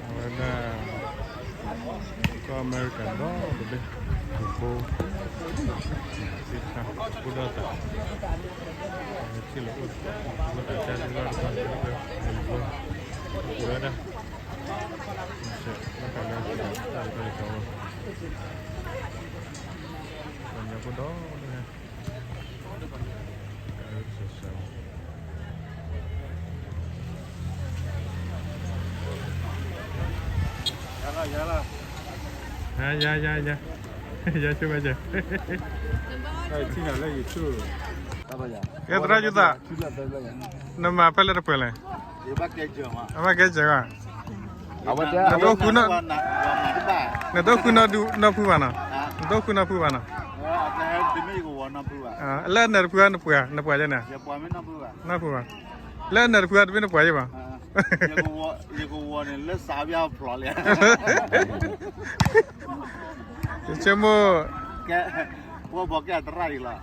အဝဲဒၣ် ကီၢ်အမဲရကၤဒီတဘ့ၣ် ဖိ သ့ၣ်တဖၣ် အိၣ်ဒီးသး ထံၣ်လၢအိၣ်သး အိၣ်သးတၢ်တလီၢ်တခီ ဝဲဒၣ် မၤစၢၤဘၣ်ဃးလၢတၢ်တခီ ပှၤကညီဖိဒီတဖၣ် ယၤလီၤ ယၤလီၤ ယၤ ယၤ ယၤ ယၤ ဆိဘၣ်ကဲ ကဲသရၣ်ယုသး နမၤဖဲလဲၣ်တပှဲၤလဲၣ် အဘၣ်ကဲစၢၤဘၣ် နတအိၣ်ဃု နတအိၣ်ဃုနီၢ်ဒူ နီၢ်ဖုဘၣ်နီၤ နတအိၣ်ဃုနီၢ်ဖုဘၣ်နီၤ လၢနတဖု နပှၤ နပှၤယဲန့ၣ် နပှၤယဲန့ၣ် လၢနတဖု တမ့ၢ်နပှၤယဲဘၣ် ယဆိကမိၣ် ကဲ ပှၤဘီကဲသရၣ်အံၤလီၤ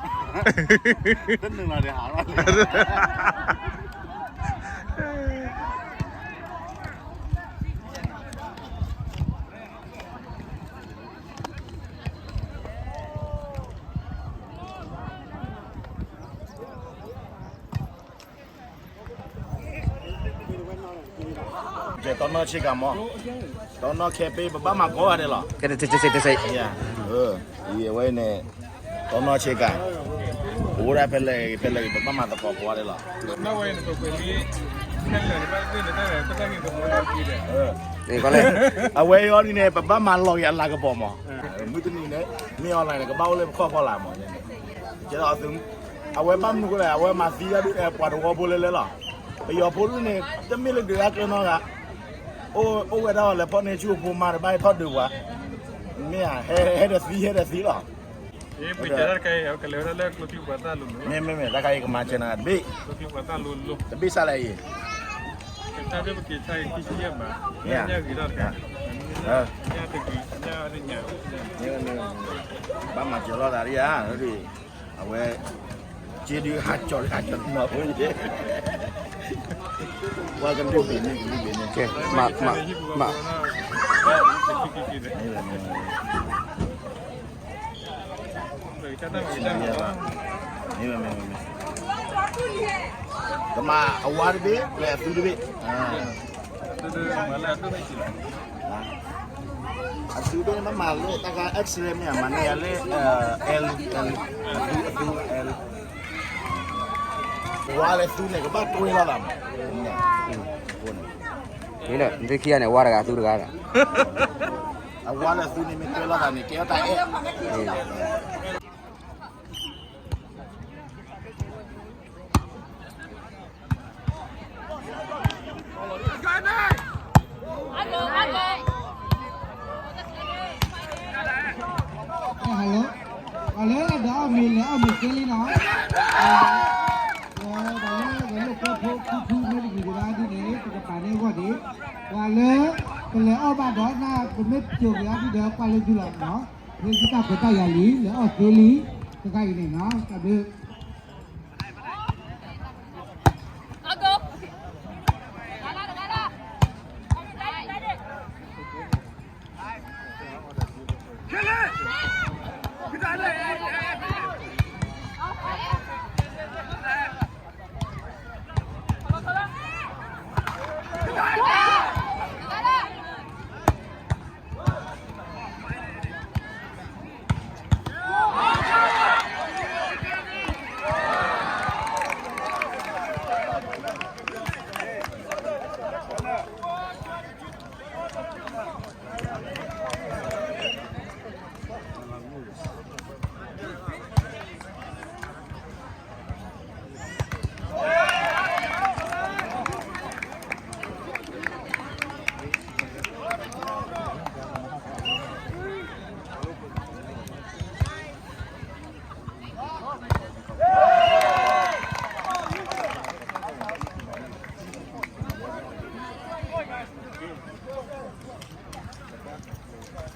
တနုာ်လီၤဒီးဟးလီၤ ကဲ တီနီၢ်ဆ့ကၤမး တီနီၢ်ခဲပ့ ပဘၣ်မၤကိးဂၤဒဲးလီၤ ကဲ တစဲး တစဲး အဝဲန့ၣ် တီနီၢ်ဆ့ကၤ ပအိၣ်ဒၣ်ဖဲလဲၣ် ဖဲလဲၣ် ပဘၣ်မၤသကိးကိးဂၤဒဲးလီၤ အဝဲအံၤဒ်န့ၣ် ပဘၣ်မၤလီၤက့ၤအလၤကပီၤမး မုၢ်တနံၤန့ၣ် မ့ၢ် online န့ၣ် ကဘၣ်အိၣ်လၢပခီၣ်ဖီလာ်မး ကဲဒီး အဝဲဘၣ်မနုၤအဃိလဲၣ် အဝဲမၤသံဒၣ်ဒုး ပှၤတဝီဖိလၢလဲၣ်လီၤ ပယီၤဖိဒုးန့ၣ် တမ့ၢ်လၢဒုးတၢ်ကျၢၤနီတဂၤ အိၣ်ဝဲဒၣ်အီၤလဲၤဖီၣ်န့ၢ်ဆူၣ်အဖိမါဒီး ဘၣ်ဟဲထီၣ်ဒုးပှၤ မ့ၢ်ဧါ ဟဲဒီးသံ ဟဲဒီးသံလီၤ မ့မ့ၢ် တၢ်ခါအံၤကမၤစၢၤနၤတဘ့ၣ် တဘ့ၣ်စးလဲၣ်အံၤ မ့ၢ်ဧါ ဘၣ်မၤစၢၤလိာ်သးဒ်ဧါ အဝဲ က့ဒုးဟးကၠီၤ ဟးကၠီၤနီၤဖိယဲ ပှၤကလုၢ်ဘ့ၣ်န့ၣ် ကလုၢ်ဘ့ၣ်န့ၣ် ကဲ မ့ၢ် မ့ၢ် မ့ၢ် မ့ၢ် ကမၤအဝါတဘ့ၣ် လဲၤအသူတဘ့ၣ် အသူတဘ့ၣ် မ့ၢ်မၤလၢတၢ်ခါ X-ray မ့ၢ်မၤန့ၢ်ယၤလၢ L L အသူ အသူ L ဝါလဲၤသူန့ၣ် ကဘၣ်တွဲလီၤသးမး မ့ၢ်ဒီး နသုခံဂၤန့ၣ် ဝါတဂၤသူတဂၤဒီး အဝါလဲၤသူန့ၣ် မ့ၢ်တွဲလီၤသးန့ၣ် ကဲထီၣ်တၢ်အဲၣ် Hello ပှၤလၢဒီးအီၣ်မ့ၤ လဲၤအီၣ်မ့ၤသ့လံနီၤ ပှၤလၢဒီးလိာ်ကွဲဖိ ဖုဖုမ့ၢ်တဂ့ၤကဒါဒ်န့ၣ် ပကပာ်န့ၢ်အဂီၢ်ဒံး ပှၤလၢ ပလဲၤအီၣ်ဘၣ်ဒီး နပမ့ၢ်ပျိာ်က့ၤအီၤဒ်ဒီး ကွၢ်လၢသုလီၤနီၤ ဖဲသုတၢ်ခွဲးတၢ်ယာ်လံ လဲၤအီၣ်သ့လံ တခါအံၤန့ၣ်နီၤ တၢ်ဘျုး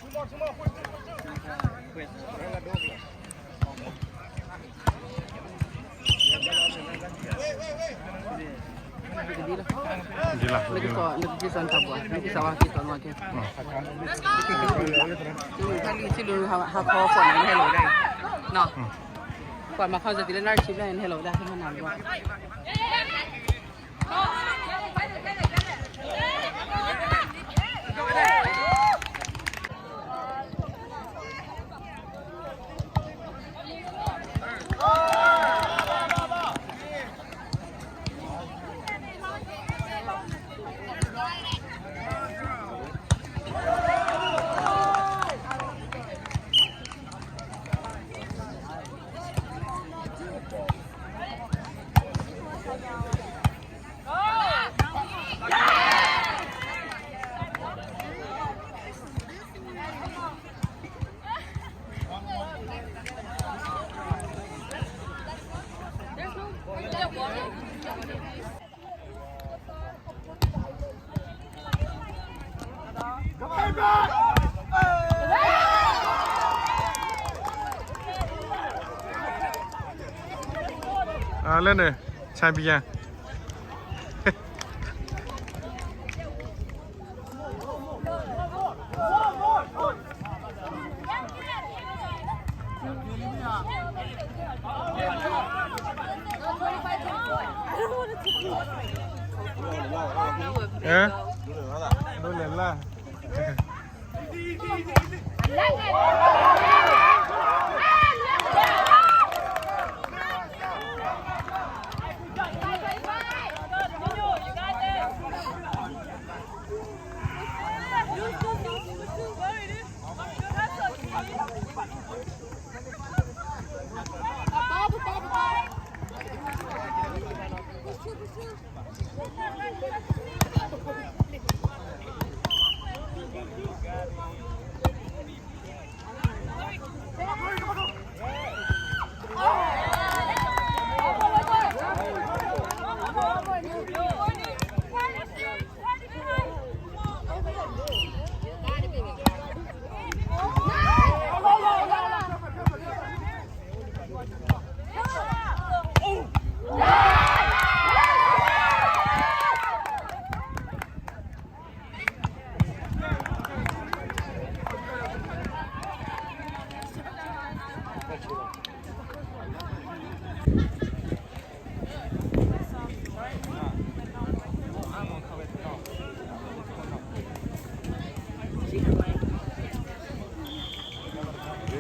Come on, come on, quick, quick, quick, quick. ဒ်လီၤ, နကစၢ်တၢ်ဘှီ, နကစၢ်ဝဲက့ၤတီၤနီၤက့ၤ, တၢ်လံၤထံၣ်လိဟးခီဃီန့ၣ် နဟဲလီၤဝဲဒၣ်, ကွၢ်မၤခီစၢ်တုၤလၢနၢ်ရံၣ်ဆံဘျဲၣ် နဟဲလီၤဝဲဒၣ် ဟဲမၤနၢ်ဘှီ. လၢန့ၣ် champion. ဒိးလဲၤလၢ်.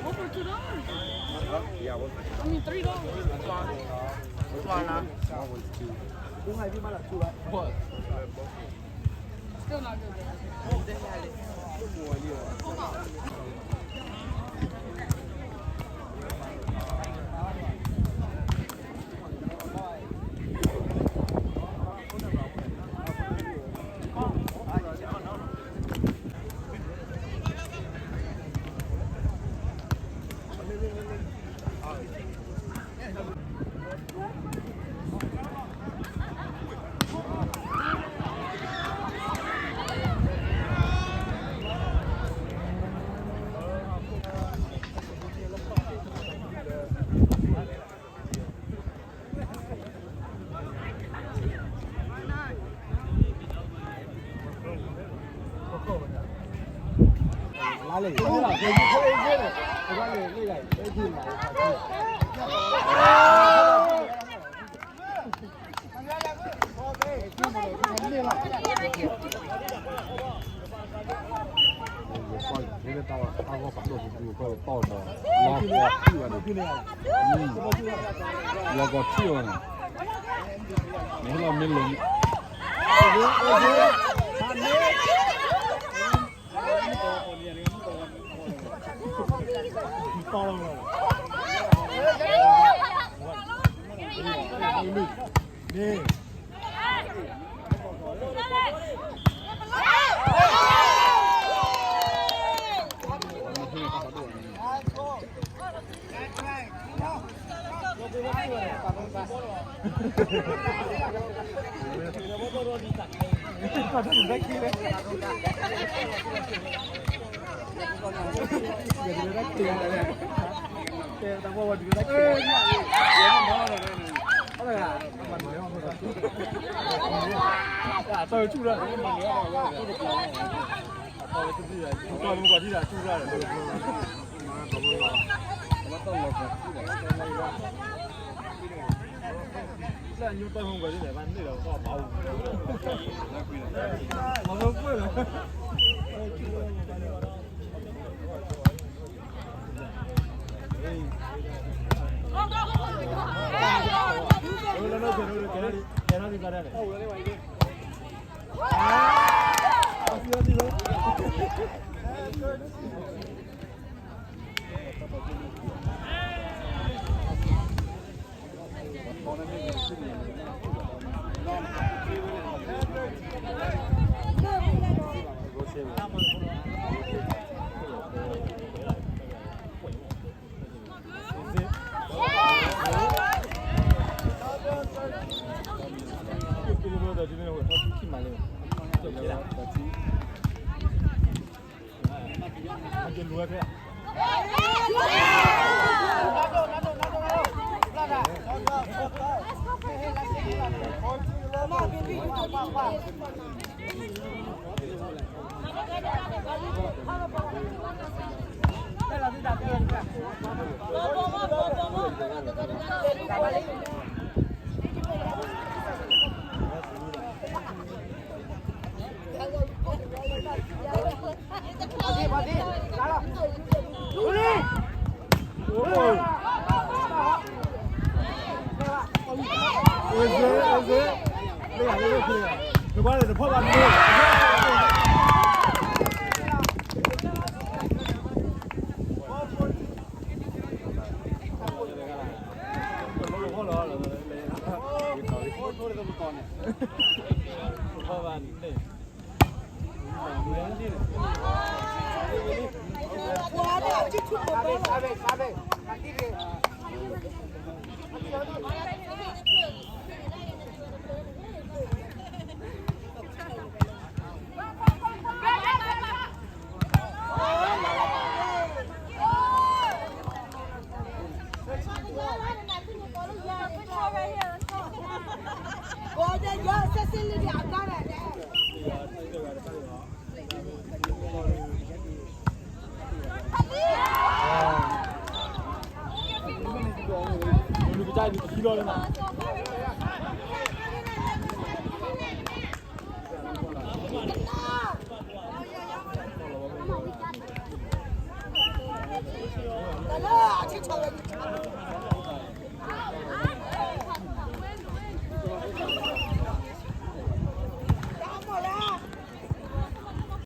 One for two dollars. I mean, three dollars. That's fine. That's fine now. What? Still not good, though. Lọkọ trip န့ၣ်, နဟ့ၣ်လီၤမ့ၢ်လိၤန့ၣ်, ဒီး